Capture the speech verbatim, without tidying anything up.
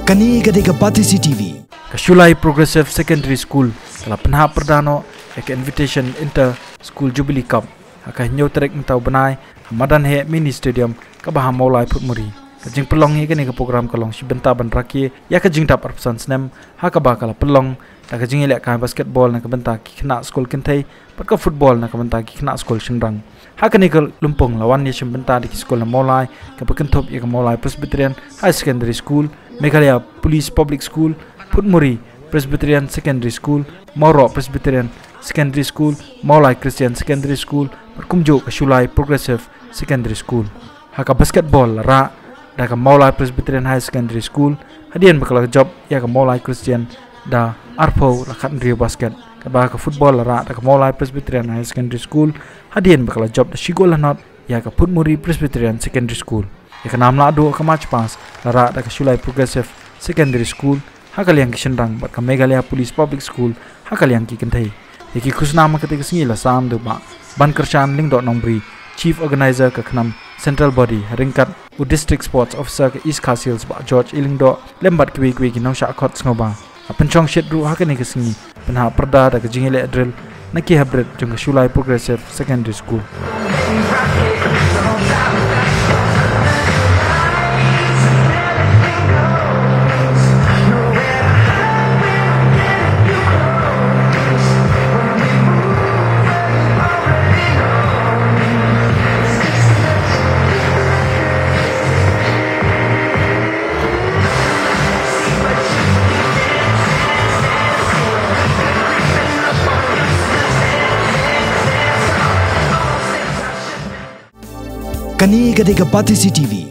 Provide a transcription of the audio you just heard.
Kane ka dei ka Batesi T V. Ka Shulai Progressive Secondary School ka la pynhap pyrda noh ïa ka Invitation Inter School Jubilee Cup ha ka hynñiew tarik mynta u bnai ha Madan Heh Mini Stadium kaba ha Mawlai Phutmuri. Ka jingpynlong ïa kane ka program ka long shi bynta ban rakhe ïa ka jingdap arphew san snem ha kaba ka la pynlong da ka jingïalehkai basketball na ka bynta ki khynnah skul kynthei bad ka football na ka bynta ki khynnah skul shynrang. Ha kane ka lympung la wan ïashim bynta da ki skul na Mawlai kaba kynthup ïa ka Mawlai Presbyterian Higher Secondary School, Meghalaya Police Public School, Phutmuri Presbyterian Secondary School, Mawroh Presbyterian Secondary School, Mawlai Christian Secondary School bad kumjuh ka Shulai Progressive Secondary School. Ha ka basketball la rah da ka Mawlai Presbyterian Higher Secondary School hadien ba ka la jop ïa ka Mawlai Christian da arphew la khathynriew basket. Katba ka football la rah da ka Mawlai Presbyterian Higher Secondary School hadien ba ka la jop da shi gol la nod ïa ka Phutmuri Presbyterian Secondary School. Ïa ka nam la duh ka march past la rah da ka Shulai Progressive Secondary School ha ka liang ki shynrang bad ka Meghalaya Police Public School ha ka liang ki kynthei. Ïa ki khusnam ha katei ka sngi la sam da u Bah Bankyrshan Lyngdoh Nongbri, Chief Organizer ka KHNAM Central Body, ha ryngkat u District Sports Officer ka East Khasi Hills Bah George E Lyngdoh, lem bad kiwei kiwei ki nongshah khot sngewbha. Ha pynshong shit ruh ha kane ka sngi pynhap pyrda da ka jingïaleh drill na ki hapdeng jong ka Shulai Progressive Secondary School. Kane ka dei ka Batesi T V.